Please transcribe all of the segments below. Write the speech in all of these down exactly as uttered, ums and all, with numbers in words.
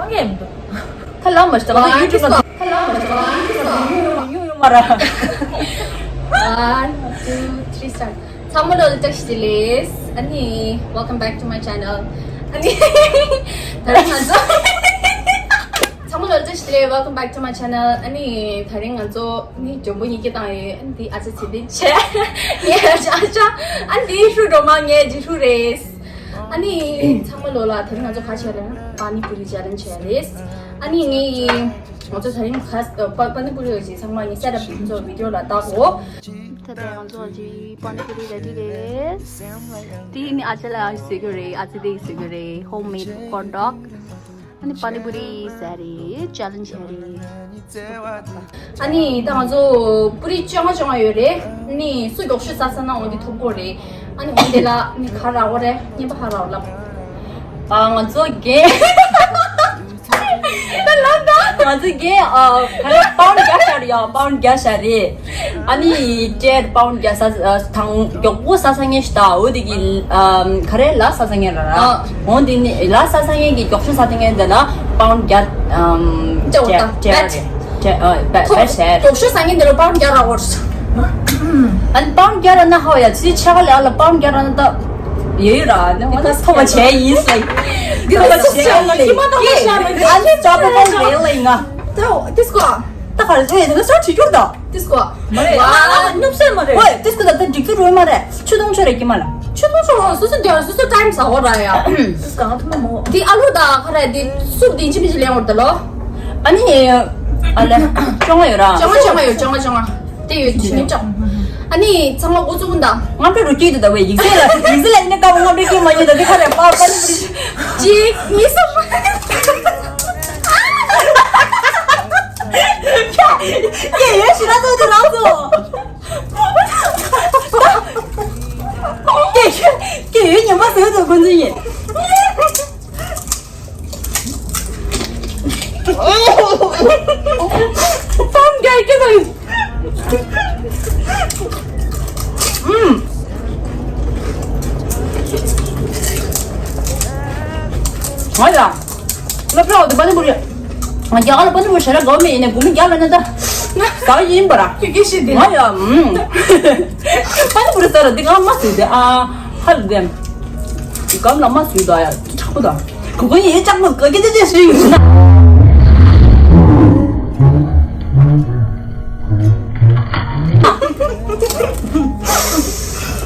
ངས་མི་འདུག་ཁ་ལག་མ་ཞིག་ད་ཁ་ཡུ་ཊུབ་ལ་ཁ་ལག་མ་ཞིག་ད་ཁ་ཡུ་ཊུབ་ལ་ཉུང་ཉུང་ཡོད་མ་ར། One, two, three, start. ཚང་མ་ལོ་ལ་བཀྲ་ཤིས་བདེ་ལེགས། ཨ་ནི། Welcome back to my channel. ཨ་ནི། ད་རེས་ང་ཚོ། ཚང་མ་ལོ་ལ་བཀྲ་ཤིས་བདེ་ལེགས། Welcome back to my channel. ཨ་ནི། ད་རེས་ང་ཚོ་ནི་འཇོན་པོ་ཉིས་ཀྱི་བཏང་ཡོད། ཨ་ནི་འདི་ཨ་ཅག་ཚེ་བརྟན་བྱས། ངས་ཨ་ཅག་ཨ་ཅག་ཨ་ནི་འདི་ཧྲུ་སྒྲོལ་མ་ངས་འདི་ཧྲུ་རེད། ཨ་ནི་ཚང་མ་ལོ་ལ་དེ་རིང་ང་ཚོ་ག་བྱས་རེད་ན་པ་ནི་པུ་རི་ཅེ་ལེན་ཇི་བྱས་རེད། ཨ་ནི་ངས་ང་ཚོ་དེ་རིང་ཁ་པ་པ་ནི་པུ་རི་ཡོད་ཅིག་ཚང་མ་ངས་སེ་ཊབ་ཚོ་བི་ཌི་ཡོ་ལ་བལྟ་གོ། ད་ལྟ་ང་ཚོ་ཅིག་པ་ནི་པུ་རི་རེ་ཌི་རེད། དེ་ནི་ཨ་ཅག་ལ་བཟོས་གི་རེད། ཨ་ཅག་དེ་བཟོས་གི་རེད། Homemade corn dog. ཨ་ནི་པ་ནི་པུ་རི་ཟ་རེད། ཅེ་ལེན་ཇི་རེད། ཨ་ནི་ད་ང་ཚོ་པུ་རི་བཅོ་ལྔ་བཅོ་ལྔ་ཡོད་རེད། ཨ་ནི་སུ་མགྱོགས་ཤོས་ཟ་ས་ན་འོ་འདི་ཐོབ་གོ་རེད། ཨ་ནི་འོ་འདི་ལ་ནི་ག་རག་གོ་རེད། བརྙན་པ་ག་རག་ལབ། ཨ་ང་ཚོ་རྒན། ད་ལབ་ད། ང་ཚོ་རྒན་ཨ་ག་རེ་པའུན་ཌི་བརྒྱ་ཤ་རེད་ཡ། པའུན་ཌི་བརྒྱ་ཤ་རེད། ཨ་ནི་ཊེ་ཊི་པའུན་ཌི་བརྒྱ་ས་ཨ་དང་མགྱོགས་པོ་ཟ་ས་ངེས་ཤི་ད་འོ་དེ་གི་ཨམ་ག་རེ་ལ་ཟ་ས་ངེས་ར་ར། ཨ། འོ་དེ་ནི་ལ་ཟ་ས་ངེས་ཀྱི་མགྱོགས་ཤོས་ཟ་ཐེངས་ངེས་འདི་ལ་པའུན་ཌི་བརྒྱ་ཨམ་ཅོ་ཊེ་ཊེ་ཊེ་ཊེ་ཨ་བེ་བེ་ཤ་རེད། མགྱོགས་ཤོས་ཟ་ངེས་འདི་ལ་པའུན་ཌི་བརྒྱ་ར་འོ། ཨ་ནི་པའུན་ཌི་བརྒྱ་ར་ན་ཧ་ཡ་ཚི་ཆ་ག་ལ་ལ་པའུན་ཌི་བརྒྱ་ར་ན་ད་ཡོད་ཡོད་ར་ནི་ང་ད་ཐོ་བ་བྱས་ཡིན་ཟེར། འདི་ཐོ་བ་བྱས་ཡིན་ཟེར། ཁྱི་མ་ཐོ་བ་བྱས་ཡིན། ཨ་ནི་ཅོ་ཊེ་ཊེ་རེད་ལ་ཡིན་ང་། ད་ཏིས་ཀོ། ད་ག་རེ་ཟེར་ཡིན་ད་ས་ཁྲི་ཁྱུར་ད། ཏིས་ཀོ། མ་རེད། ཨ་ཨ་སྣུབ་སེ་མ་རེད། ཝེ་ཏིས་ཀོ་ད་ད་འགྲིག་ཚུལ་རོལ་མ་རེད། ཆུ་དུང་ཆོ་རེད་ཀྱི་མ་ལ། ཆུ་དུང་ཆོ་རོ་སོ་སོ་འདི་སོ་སོ་ཊེམ་ཟ་འོ་ར་ཡ། ཏིས་ཀོ་ང་ཐུ་མ་མོ། འདི་ཨ་ལུ་ད་ག་རེ་འདི་སུབ་འདི་ཅི་མི་ཅི་ལེན་འོ་ད་ལོ། ཨ་ནི་ཨ་ལེ་བཅོ་ལྔ་ཡོད་ར། བཅོ་ལྔ་བཅོ་ལྔ་ཡོད། བཅོ་ལྔ་བཅོ་ལྔ། དེ་ཡོད་ཀྱི་ཉིན་ཅག་ཨ་ནི་ཚང་མ་འགོ་བཙུགས་ད། རྔམ་སྐད་རུ་སྐྱེས་འདུག་ད་བས་ཡིག་ཚད་ལ་ཡིག་ཚད་ལ་ཡིན་ན་དཀའ་བ། རྔམ་སྐད་སྐྱེས་མ་ཡིན་ད་འདི་ཁ་རེ་པ་པ་ནི་པུ་རི། གཅིག་གཉིས་གསུམ། སྐད་ཡོད་ཤི་ན་ཏོ་དེ་རང་ཚོ། སྐད་སྐད་ཡོད་ཉི་མ་ཟེར་དུ་ཁོ་ཚོ་ཡིན། ཏམ་རྒྱལ་སྐྱེ་དང་། ཨུམ། ང་ཡ། སློབ་གྲྭ་འོག་ཏུ་པ་ནི་པུ་རི། ང་རྒྱ་གར་ལ་པ་ནི་པུ་རི་ཞེ་དྲག་དགའ་བོ་མེད་ཡིན་ནའི་དགུ་མི་རྒྱ་ལ་ནི་ད། ང་དགའ་ཡིན་པ་ར། ཁྱོད་སྐད་ཤེས་དེ། ང་ཡ། ཨུམ། པ་ནི་པུ་རི་ཟ་ར་འདི་ང་མ་ཟོས་ཏེ་ཨ། ཧ་ལས་དེ། སྒམ་ལ་མ་ཟོས་ད་ཡ་དྲག་པོ་ད། གོ་གོ་ཡིན་ཅག་མ་ག་གེ་དེ་དེ་ཟོས་ཡིན་ན།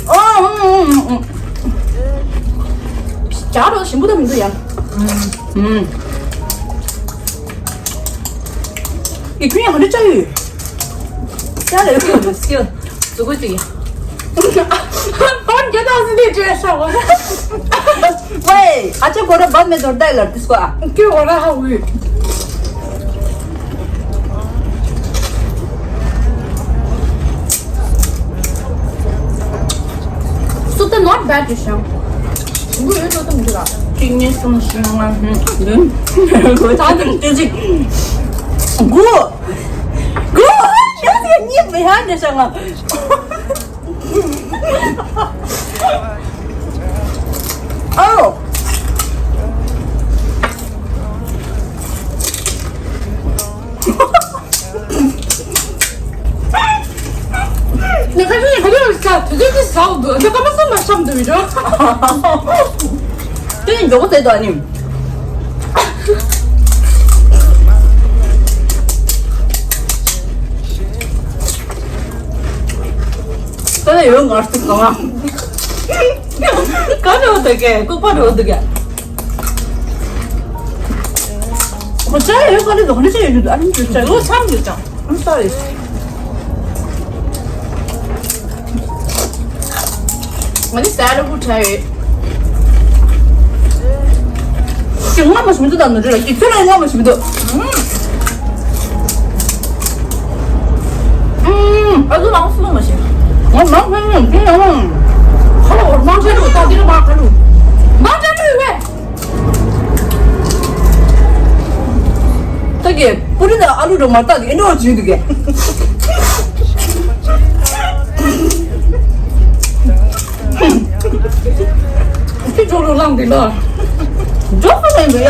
ཨོ། ཨུམ་ཨུམ་ཨུམ། ཇ་རོ་ཞིམ་པོ་ད་མི་འདུག་ཡ། ཨུམ། ཡིག་ཕྲེང་ཡང་འདི་བཅའ་ཡོད། བཅའ་ལ་ཡོད་ཀྱི་འདུག་སྐྱོ། ཟུག་གུ་ཅིག་ཡ། ཨོན་རྒྱ་ནག་སི་ནས་བཅོས་ཤག་གོ། ཝེ། ཨ་ཅེ་གོ་ར་བད་མེ་དོར་ད་ལར་དུས་ཀོ་ཨ། ཀྱོ་གོ་ར་ཧ་ཝི། སུ་ད་not bad རེད་ཤག་ཞིམ་པོ་ཡོད་ལོ་ད་མི་འདུག་ལ། གཅིག་གཉིས་གསུམ་བཞི་ལྔ་བདུན། ད་དུང་དེ་གཅིག་དགུ། དགུ། ཡང་ཡང་གཉིས་མི་ཧ་འདྲ་ཤག་ང་། ཨོ། ནི་ཁ་ཤས་ནི་ཁ་ཤས་ལ་ཆ་དུས་ཚོད་ཀྱི་ཟའོ་འདུག་ནི་ཁ་མ་སོང་མ་བཤམས་འདུག་མི་འགྲོ། དེ་ནི་མགྱོགས་པོ་བཙལ་འདུག་ཨ་ནི། ད་ལྟ་ཡོད་ངར་ཐུག་གང་། ག་རེ་འོ་འདུག་གས་ལྐུགས་པ་རེ་འོ་འདུག་གས། ཁོ་ཅག་ཡོད་ག་རེ་འདུག་ཧ་ནི་ཅག་ཡོད་འདུག་ཨ་རིང་ཅག་ཅག་ལོ་ཆམ་ཡོད་ཅག་ཨ་ནི་ས་རེད། ང་ནི་ཟ་ར་བུ་ཁྲ་ཡོད། ཀྱི་ང་མ་ཞིམ་དུ་དང་ནོར་ལ་ཀྱི་ཚོད་ལ་ང་མ་ཞིམ་དུ། ཨུམ། ཨ་ཟུ་མང་སུ་མ་ཞིམ། ང་མང་ཁན་ནི་ཀྱི་ཡང་། ཁ་ལ་འོར་མང་ཁན་རུ་ད་དེ་རུ་མང་ཁན་རུ། མང་ཁན་རུ་ཡོད་བས། ད་གི་པུ་རི་དང་ཨ་ལུ་རུ་མ་ད་གི་ཨེ་འགྲོ་བ་བྱེད་འདུག་གས། ཁྱི་ཇོ་ལོ་ལངས་འདི་ལ། ཇོ་ཁ་ལེན་འདུག་ཡ།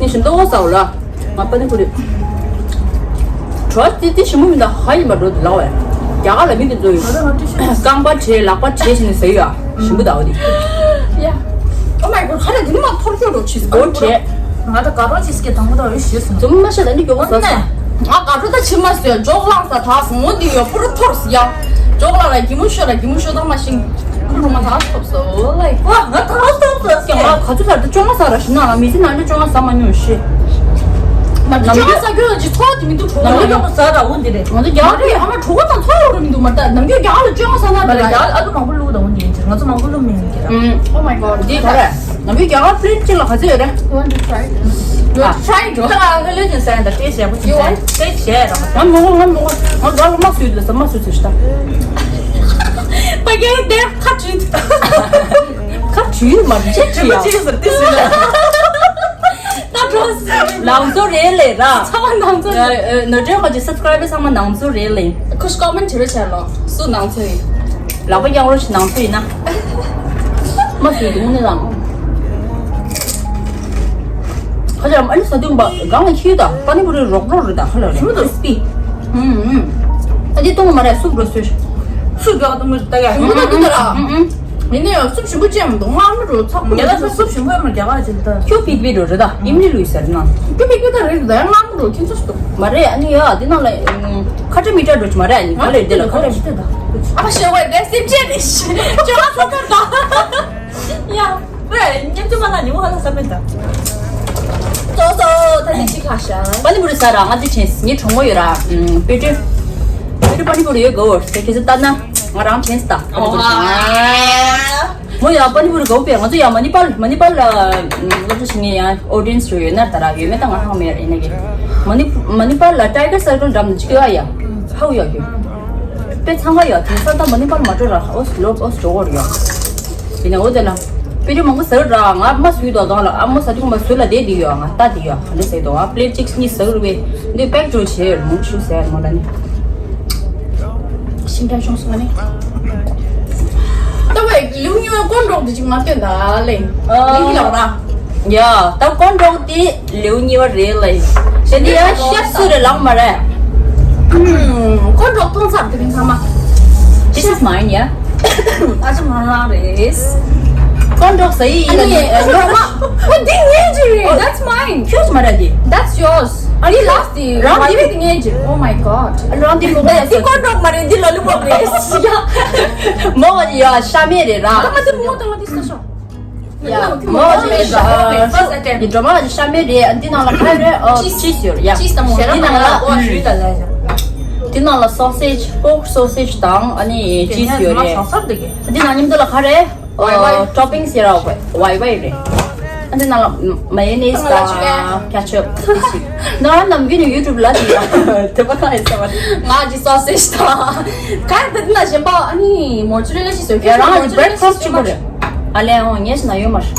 ནི་ཞིམ་ཏོག་ཟ་བ་ལ། ང་པ་ནི་ཁུ་རི། གྲོ་དེ་དེ་ཞིམ་པོ་མི་འདུག་ཧ་ཡིན་པ་འགྲོ་འདུག་ལགས་བས། རྒྱ་གར་ལ་མི་དེ་ཚོ་ཡོད། རྐང་པ་བྲེགས་ལག་པ་བྲེགས་བྱས་ནས་ཟ་ཡོད་ཨ། ཞིམ་པོ་འདུག་འོ་དེ། ཡ། Oh my god ཁ་ལ་དེ་ནི་མ་ཐོར་ཤོར་འགྲོ་ཆི་ཟིག་སྒོ་བྲེགས། ང་ད་དགའ་རོགས་ཅིག་སྐད་དང་པོ་དང་ཡོད་ཞེས་སོང་། ཙུམ་མ་ཤ་ད་ནི་མགྱོགས་པོ་ཟ་ས། ང་དགའ་རོགས་ད་ཕྱི་མ་ཟོས་ཇོག་ལངས་ས་ད་སོང་འོ་དེ་ཡོད་པུ་རུ་ཐོར་སི་ཡ། ཇོག་ལ་ལ་གི་མུ་ཤོ་ལ་གི་མུ་ཤོ་ད་མ་ཤིང་། ཁུ་རུ་མ་ད་ཐོབ་སོ་ལའི། ཝ་ང་ད་ཐོབ་སོ་ཡ། ང་ག་ཚོད་ལ་ད་ཅོ་ང་ཟ་ར་ཤི་ན་ང་མི་ཚེ་ནང་ལ་ཅོ་ང་ཟ་མ་མྱོང་ཤི། མ་ཅོ་ང་ཟ་རྒྱུ་ལ་ཅི་ཚོགས་དེ་མི་འདུག་གྲོགས་ནམ་རྒྱུན་ང་ཟ་ར་འོ་འདི་རེད། ང་ཚོ་རྒྱ་གར་ཨ་མ་གྲོགས་པོ་དང་ཚོགས་རོགས་རེ་མི་འདུག་མ་ད་ནམ་རྒྱུན་རྒྱ་གར་ལ་ཅོ་ང་ཟ་ན་མ་རེད་རྒྱ་གར་ཨ་ལུ་མང་པོ་ལུག་ད་འོ་འདི་ཡིན་ང་ཚོ་མང་པོ་ལུག་མི་ཡིན་གྱི་ར། Oh my god འདི་ག་རེད། ནམ་རྒྱུན་རྒྱ་གར་པི་ལེན་ཅིག་ལ་ག་ཚོད་ཡོད་རེད། You want to try it? You want to try it? ད་ང་ལོས་ཀྱང་ཟ་ཡང་ད་ཏེ་ཞེ་པོ་ཅིག་ཟ་ཏེ་ཞེ་ར། ང་མོ་ང་མོ་ང་ར་ལོ་མ་སུས་ད་ཟ་མ་སུས་ཟེར་ཤི་ད། པ་གེ་དེ་ཁ་བྲིས། ཁ་བྲིས་མ་བྲིས་ཅི་ཡ། ཅི་ཟེར་ཏེ་ཟེར། ད་འགྲོ་ཟེར། ནང་ཚོ་རེད་ལེ་ར། ཚང་མ་ནང་ཚོ་རེད། ནོར་འཁྲུལ་ཁ་ཅིག་སབ་སི་ཀ་རའེ་བར་ཚང་མ་ནང་ཚོ་རེད་ལེ། ཁོ་ཤི་ཀོ་མེན་ཊི་བྱེད་རོགས་བྱས་ལོ། སུ་ནང་ཚོ་ཡིན། ལག་པ་གཡང་རོགས་ཤིག་ནང་ཚོ་ཡིན་ན། མ་ཤེས་འདུག་ནི་ལང་། ཁ་ཅིག་ཨ་ནི་ས་དུམ་པ་གང་ལ་ཁྱིའུ་དང་པ་ནི་པུ་རི་རོག་རོག་རེད་ད་ཁ་ལ་རེད། ཧུ་དུ་སི་པི། ཧུམ་ཧུམ། ཨ་འདི་གཏོང་མ་རེད་སུབ་རོ་སུ། སུབ་རོ་གཏོང་མ་རེད་ད་ཡ། ཧུམ་ཧུམ་ཧུམ་ཧུམ། ཡིན་ནའི་སུབ་ཞིམ་པོ་ཅན་མི་འདུག་ང་ཨ་མ་རུ་ཚགས་པོ་ངེད་ལ་སུབ་ཞིམ་པོ་ཡོད་མ་རྒྱ་གར་ཅིག་ད། ཁྱོད་པིག་པིག་རུ་རེད་ད་ཨིམ་ལི་ལུས་ཟེར་ན། ཁྱོད་པིག་པིག་ད་རེད་ད་ཡང་ང་ཨ་མ་རུ་ཁྱིམ་ཚོ་ཞིག་འདུག་མ་རེད་ཨ་ནི་ཡ་འདི་ནང་ལ་ཁ་ཏྲ་མི་ཏྲ་འགྲོ་ཅི་མ་རེད་ཨ་ནི་ག་ལེར་འདི་ལ་ཁ་ཏྲ་མི་ཏྲ་ད། ཨ་ཕ་ཤེ་བའི་དེ་སེམས་ཅན་རེད་ཤི་ཅོ་ཨ་ཚ་ཚ་ད། ཡ། ཝེ། ཉམ་ཆུང་མ་ལ་ཉི་མ་ཧ་ལ་ས་མེད་ད། ཙོ་ཙོ་ད་ནི་ཅི་ཁ་ཤ། པ་ནི་པུ་རི་ཟ་ར་ང་ཅི་ཆེན་ངའི་གྲོགས་མོ་ཡོད་ར། ཨམ། པེ་ཏྲི། པེ་ཏྲི་པ་ནི་པུ་རི་ཡོད་གོ་དེ་ཁྱེད་ཚོ་ལྟ་ན་ང་རང་ཆེན་ད། ཨོ། མོ་ཡ་པ་ནི་པུ་རི་གོ་པས་ང་ཚོ་ཡ་མ་ནི་པལ་མ་ནི་པལ་ལ་སློབ་གྲྭ་ཞིག་ནས་ཡ་ཨོ་ཌི་ཡན་སི་ཡོད་ན་ད་ར་ཡོད་མེད་ད་ང་ཧང་མེད་ཡིན་ན་གི། མ་ནི་མ་ནི་པལ་ལ་ཊའི་གར་སར་ཀལ་འགྲམ་ནས་ཅི་ཡ་ཡ་ཧའུ་ཡ་གི། པེ་ཚང་ག་ཡ་དེང་སང་ད་མ་ནི་པལ་མ་འགྲོ་ར་ཨོ་སི་ལོ་ཨོ་སི་འགྲོ་གོ་ར་ཡ། ཡིན་ནའི་འོ་དེ་ལ། པེ་ཏྲི་མང་པོ་ཟ་ར་ང་མ་སུས་དོ་གང་ལ་ཨ་མོ་ས་ཏུ་མ་སུ་ལ་དེ་དེ་ཡོད་ང་ལྟ་དེ་ཡོད་ག་འདྲ་ཟེར་དོ་ཨ་པི་ལེ་ཊི་གཅིག་གཉིས་ཟ་རུ་བས་འདི་པེག་འགྲོ་བྱས་ཡོད་མོ་ཆུ་ཟེར་མོ་ལ་ནི། ཤིང་ཁྲ་ཤོང་སོང་ནི། ད་བས་ལིའུ་ཉི་བའི་ཀོན་འགྲོགས་དེ་ཅིག་མ་སྟོན་ད་ལེ། ལིའུ་ལགས་ར། ཡ་ད་ཀོན་འགྲོགས་དེ། ལེའུ་གཉིས་པ་རེད་ལ་ཡིན། དེ་འདི་ཡང་ཤེབ་སུ་རེད་ལགས་མ་རེད། ཀོན་འགྲོགས་གཏོང་ཚར་དེ་རིང་ཚང་མ། This is mine, yeah. ཨ་ཅག་ང་རང་རེད། ཀོན་ཌོག་ཟ་ཡི་ཡིན་ཨ་ནི་ལ་ཨོ་འདི་ངའི་ཅིག་རེད། That's mine. ཁྱོད་ཀྱི་མ་རེད་དེ། That's yours. ཨ་ནི་ལ་སི་རང་ཡིན་པའི་ངའི་ཅིག Oh my god. རང་འདི་མོ་ག་འདི་ཀོན་ཌོག་མ་རེད། འདི་ལོ་ལི་པོབ་རེད། ཡ་མོ་བ་ཡ་ཤ་མེད་རེད་ར། ད་ང་འདི་མོ་ད་ང་འདི་ས་ཤོག་ཡ་མོ་ཅིག་ཡི་སྒྲོལ་མ་ཅིག་ཤ་མེད་རེད། འདི་ནང་ལ་ག་རེ་ཨོ་ཅིས་ཡོད་རེད་ཡ། ཅིས་དང་མོ་འདི་ནང་ལ་འོ་ཞུས་ད་ལ་ཡ། འདི་ནང་ལ་སོ་སེ་ཇི་པོག་སོ་སེ་ཇི་དང་ཨ་ནི་ཅིས་ཡོད་རེད། འདི་ནང་མཉམ་དུ་ལ་ག་རེ་ཨོ་ཊོ་པིང་སི་ཡ་ར་ཝའི་ཝའི་རེད། འདི་ནང་ལ་མ་ཡོ་ནེ་སི་དང་ཁེ་ཆབ་ད་ནམ་རྒྱུན་ནས་ཡུ་ཊུབ་ལ་དེ་དེ་པ་ཁ་ཡིན་ས་བ་ང་ཅི་སོ་སེ་ཇི་དང་ག་རེ་ད་འདི་ན་གཞན་པ་ཨ་ནི་མོ་ཙུ་རེ་ལ་ཞིག་བཟོས་ཡ་རང་ལ་བྷི་རེག་ཕ་སི་གཅིག་པོ་རེད། ཨ་ལས་ཨོ་ངས་ཤི་ན་ཡོད་མ་རེད།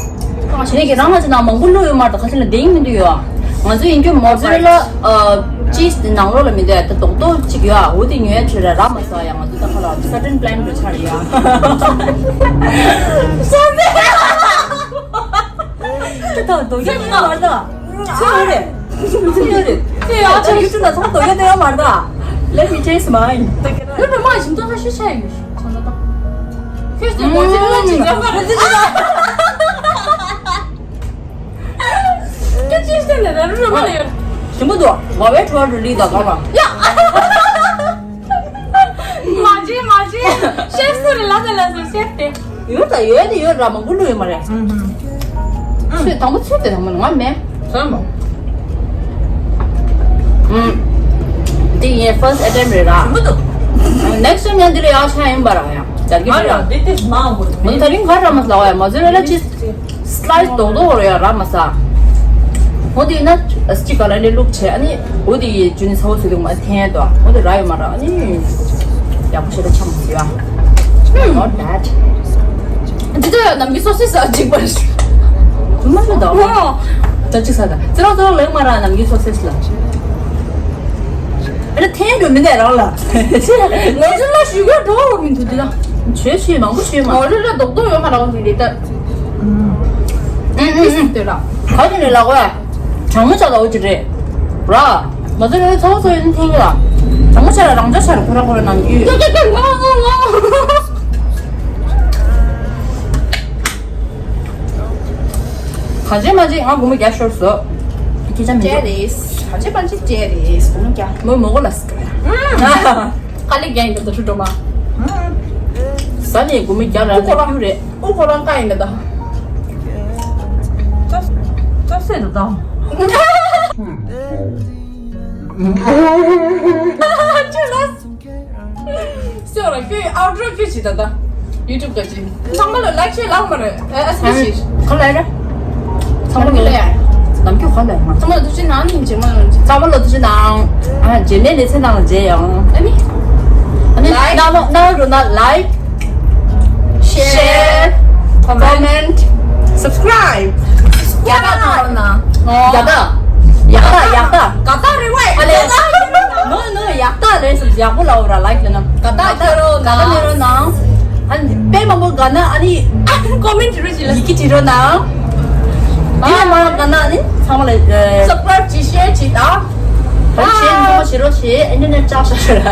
ཁང་ཞིག་ནས་ཀྱི་རང་ང་ཅི་ན་མང་པོ་བླུགས་ཡོད་མ་རེད། ད་ཁ་ཤས་ལ་དེ་ཡིན་མི་འདུག་ཡོད། ང་ཚོ་ཡིན་རྒྱུ་མོ་ཙུ་རེ་ལ་ཅིས་དེ་ནང་ལོགས་ལ་མི་འདུག་ཡ། ད་རྡོག་རྡོག་གཅིག་ཡོད། འོ་དེ་ཉོས་ཁྲིད་ར་ར་མ་ཟ་ཡ། ང་ཚོ་ད་ཁ་ལ་སར་ཊན་པི་ལན་འགྲོ་ཆ་རེད་ཡ། ད་རྡོག་རྡོག་ཡོད་མ་རེད། ཚོད་ཡོད་རེད། ཚོད་ཡོད་རེད། ཚོད་ཡོད་ཅག་ཡུ་ཊུབ་ན་ཚང་མ་རྡོག་ཡོད་དེ་ཡོད་མ་རེད། Let me taste mine. ལོ་པའི་མ་ཞིམ་ཏོག་ཁ་ཤས་ཆ་ཡོད། ཁྱོད་ཚོས་མོ་ཙི་ལ་ཅིག་ཟ་མ་རེད། ཁྱོད་ཅིས་ཟེར་ནས་ར་རུ་ར་མ་ལ་ཡོད། ཞིམ་པོ་འདུག་ངོ་བའི་བྲོ་བ་རུ་ལི་དང་གང་ལ། ཡ། མ་བྱེད་མ་བྱེད། ཤེས་སུ་རེད་ལ་ཟེར་ལ་ཟེར་ཤེས་ཏེ། ཡོད་ད་ཡོད་དེ་ཡོད་ར་མང་པོ་བླུགས་ཡོད་མ་རེད། ཚོད་དང་པོ་ཚོད་དེ་དང་པོ་ང་མེད། ཚོད་མོ། ཨུམ། འདི་ངའི་ཕར་སི་ཊི་ཨེ་ཊེམ་ཊི་རེད་ར། མི་འདུག་ནེག་སི་ཊེམ་ཡང་འདི་ལས་ཡག་ཆ་ཡིན་པ་ར་ཡ། རྒྱ་གི་རེད། ང་ལ་འདི་ཏིས་མང་དགོས། མི་ད་རིང་ག་ར་མ་ལ་བ་ཡ་མ་ཟེར་ར་ལ་ཅི། སི་ལའི་སི་རྡོག་རྡོག་རེད་ཡ་ར་མ་ཟ། འོ་དེ་ན་སི་ཅི་ག་ལ་ལས་བླུགས་བྱས་ཨ་ནི་འོ་དེ་ཡི་ཇུ་ནི་ཚ་བོ་ཚོད་དུ་མ་འཐེན་ཡ་དོ། འོ་དེ་ར་ཡོད་མ་ར་ཨ་ནི་ཡག་པོ་བྱས་ད་ཆ་མ་ཟི་ཡ། Not bad. འདི་ད་ནམ་རྒྱུན་སོ་སི་ཟ་འཇིག་པ་རེད། མ་ཤོད་དོ། ད་ཅི་ཟ་ད་ཙི་ར་ཙི་ར་ལེགས་མ་ར་ནམ་རྒྱུན་སོ་སི་ཟ། ཨ་ལ་འཐེན་འགྲོ་མི་འདས་རང་ལ། ང་ཚོ་ལ་ཞུ་གི་འགྲོ་བ་མི་འདུག་འདི་ལ། བྱོས་བྱོས་མང་པོ་བྱོས་མ། ང་ཚོ་ལ་རྡོག་རྡོག་ཡོད་མ་རང་འདི་རེད་ད། ཨུ་ཨུ་ཨུ་དེ་ལ། ག་དེ་ནས་ལག་པ། གྲང་མོ་ཆགས་ལ་འོ་ཅི་རེད། ར། ང་ཚོ་ལ་ཚ་བོ་ཚོ་ཡོད་ན་འཐེན་གི་ལ། གྲང་མོ་ཆགས་ལ་རང་ཅག་ཆགས་ལ་ཁོ་ར་ཁོ་ར་ནང་རྒྱུས། ཀྱ་ཀྱ་ཀྱ་ང་ང་ང་། ག་ཅི་མ་ཅི་ང་སྒོར་མོ་བརྒྱ་ཤོར་སོང་། ཁྱེད་ཅག་མི་འཇོག་ཅེ་རེས། ག་ཅི་མ་ཅི་ཅེ་རེས་སྒོར་མོ་བརྒྱ། མོ་མོ་གོ་ལ་སི་ཀ་ལ། ཁ་ལེ་རྒྱ་ཡིན་ད་ད་ཧྲུ་ཀྲོ་མ། ཟ་ནས་སྒོར་མོ་བརྒྱ་ར་ལ་རྒྱུ་རེད། ཨུ་ཁོ་རང་ཀ་ཡིན་ད་ད། ཅ་ཅ་སེ་ད་ད། ཅི་ལ། སོ་ར་ཁྱོད་ཨའུ་ཊོ་ཁྱོད་བྱེད་ད་ད། ཡུ་ཊུབ་ག་ཅི། ཚང་མ་ལ་ལའིཀ་ཤེར་ལབ་མ་རེད། ཨ་ཨ་སི་ཤེར། ག་ལ་རེད། ཚང་མ་ལ་ཡ། ནམ་རྒྱུན་ག་ལ་ཡ། ཚང་མ་ལ་ཐུགས་རྗེ་གནང་ནི་རྗེས་མ་ལ། ཚང་མ་ལ་ཐུགས་རྗེ་གནང་། ཨ་རྗེས་མའི་ལེ་ཚན་ནང་ལ་མཇལ་ཡོང་། ཨ་ནི། ཨ་ནི་ལའིཀ་གནང་རོགས་གནང་། ལའིཀ་ཤེར། ཤེར། ཀོ་མེན་ཊི། སབ་སི་ཀ་རའིབ། ཡག་ད་གནང་རོགས་གནང་། ཡག་ད། ཡག་ད་ཡག་ད། ག་ད་རེད་བས། ཨ་ལས། ནོ་ནོ་ཡག་ད་རེད་ཟེར་ཡག་པོ་ལབ་ར་ལའིཀ་ལབ་ན། ག་ད་ཁྱེར་རོགས་ག་ད་གནང་། ལེ་རོགས་གནང་། ཨ་ནི་དཔེ་མང་པོ་དགའ་ན་ཨ་ནི་ཀོ་མེན་ཊི་རུ་ཅི་ལ་ཡི་གེ་བྲིས་རོགས་གནང་། དེ་ནས་མ་དགའ་ན་ཨ་ནི་ཚང་མ་ལ་སབ་སི་ཀ་རའིབ་ཅིག་ཤེར་ཅིག་དང་། ཨ་ནི་ཤེར་ཚང་མ་བྱེད་རོགས་བྱེད། ཨིན་ཊར་ནེཊ་བཅག་ཤག་ར།